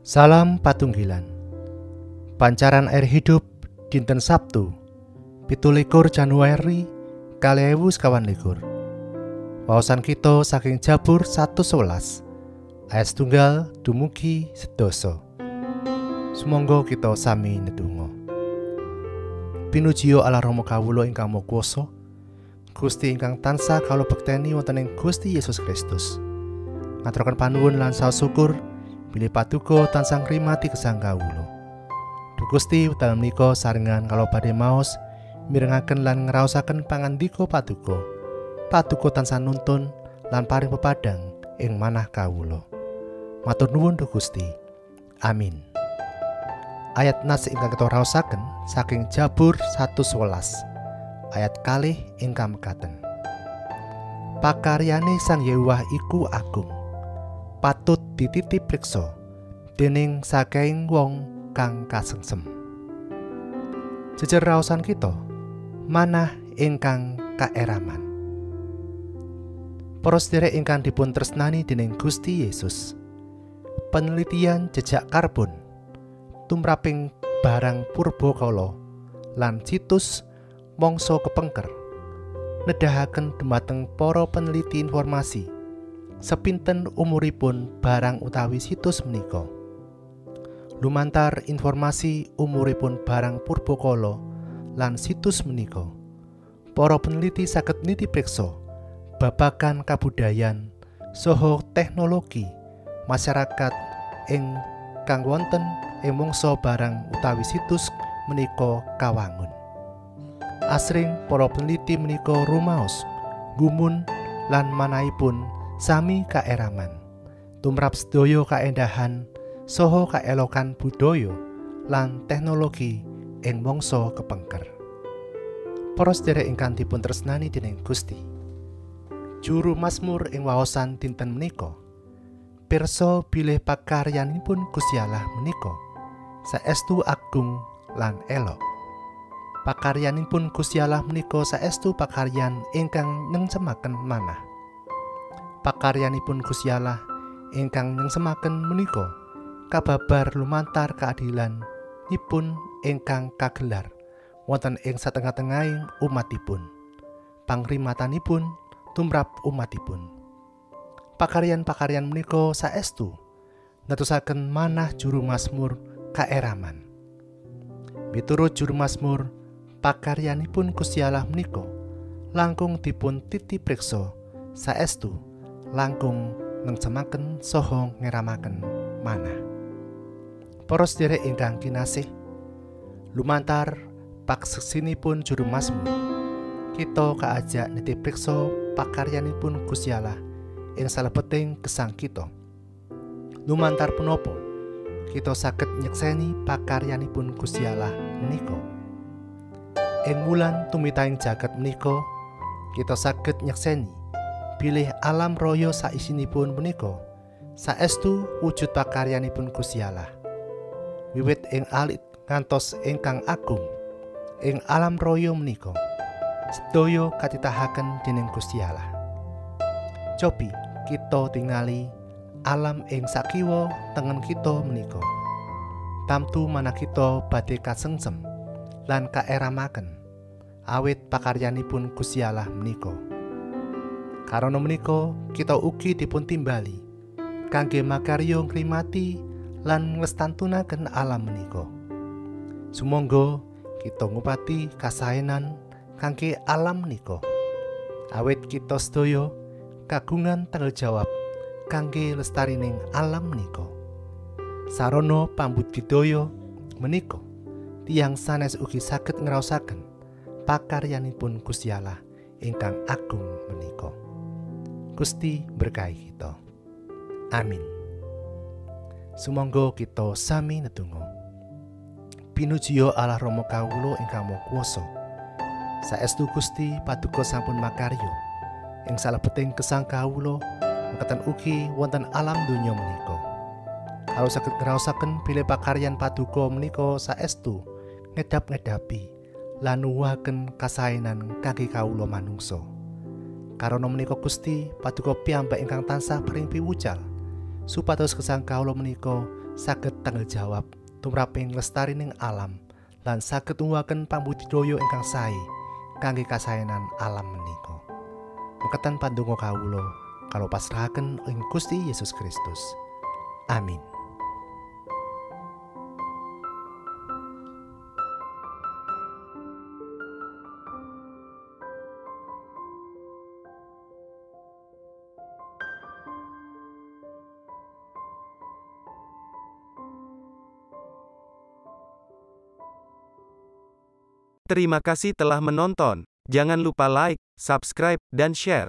Salam patunggilan. Pancaran air hidup dinten Sabtu 17 Januari 2021. Waosan kita saking Jabur 111 ayat setunggal dumugi sedasa. Sumangga kita sami ndedonga. Pinujiya Allah Rama kawula ingkang Maha Kuwasa, Gusti ingkang tansah kawula bekteni wonten ing Gusti Yesus Kristus. Ngaturaken panuwun lan saos syukur bilih paduka tansah ngrimati gesang kawula. Duh Gusti, wekdal menika sarengan kawula badhe maos mirengaken lan ngraosaken pangandika paduka. Paduka tansah nuntun lan paring pepadang ing manah kawula. Matur nuwun Duh Gusti. Amin. Ayat nas ingkang kita raosaken saking Jabur 111 ayat kalih ingkang mekaten. Pakaryane Sang Yehuwah iku agung, patut dititip priksa dening saking wong kang kasengsem. Jejer raosan kita manah ingkang kaeraman. Para sedherek ingkang dipun tresnani dening Gusti Yesus, penelitian jejak karbon tumraping barang purbakala lan situs mangsa kepengker nedahaken dumateng para peneliti informasi sepinten umuripun barang utawi situs menika. Lumantar informasi umuripun barang purbakala lan situs menika, para peneliti saged niti priksa babagan kabudayan saha teknologi masyarakat ing kang wonten ing mangsa barang utawi situs menika kawangun. Asring para peneliti menika rumaos gumun lan manahipun sami kaeraman tumrap sedaya kaendahan saha kaelokan budaya lan teknologi ing mangsa kepengker. Para sedherek ingkang dipun tresnani dening Gusti, juru Mazmur ing waosan dinten menika pirsa bilih pakaryanipun Gusti Allah menika saestu agung lan elok. Pakaryanipun Gusti Allah menika saestu pakaryan ingkang nyengsemaken manah. Pakaryanipun Gusti Allah ingkang nyengsemaken menika kababar lumantar keadilan nipun ingkang kagelar wonten ing satengah-tengahing umatipun. Pangrimatanipun tumrap umatipun. Pakaryan-pakaryan menika saestu netusaken manah juru Mazmur kaeraman. Miturut juru Mazmur, pakaryanipun Gusti Allah menika langkung dipun titi priksa saestu langkung nengsemaken saha ngeramaken manah. Para sedherek ingkang kinasih, lumantar pakseksinipun juru Mazmur, kita kaajak niti priksa pakaryanipun Gusti Allah ing salebeting gesang kita. Lumantar punapa kita saged nyekseni pakaryanipun Gusti Allah menika. Ing wulan tumitahing jagat menika, kita saged nyekseni bilih alam raya saisinipun menika saestu wujud pakaryanipun Gusti Allah. Wiwit ing alit ngantos ingkang agung ing alam raya menika sedaya katitahaken dening Gusti Allah. Cobi kita tingali alam ing sakiwa tengen kita menika. Tamtu manah kita badhe kasengsem lan kaeramaken awit pakaryanipun Gusti Allah menika. Karana menika kita ugi dipun timbali kangge makarya ngrimati lan nglestantunaken alam menika. Sumangga kita ngupati kasaenan kangge alam menika. Awit kita sedaya kagungan tanggung jawab kangge lestarining alam menika. Sarana pambudidaya menika tiyang sanes ugi saged ngraosaken pakaryanipun Gusti Allah ingkang agung menika. Gusti berkahi kita. Amin. Sumangga kita sami ndedonga. Pinujiya Allah Rama kawula ingkang Maha Kuwasa. Saestu Gusti paduka sampun makarya ing salebeting gesang kawula mekaten ugi wonten alam donya menika. Kawula saged ngraosaken bilih pakaryan paduka menika saestu ngedap-ngedapi lan nuwuhaken kasaenan kangge kawula manungsa. Karana menika Gusti paduka piyambak ingkang tansah paring piwucal supados gesang kawula menika saged tanggal jawab tumraping lestarining alam lan saged nuwuhaken pambudidaya ingkang sae kangge kasaenan alam menika. Meketan pandonga kawula kawula pasrahaken ing Gusti Yesus Kristus. Amin. Terima kasih telah menonton. Jangan lupa like, subscribe, dan share.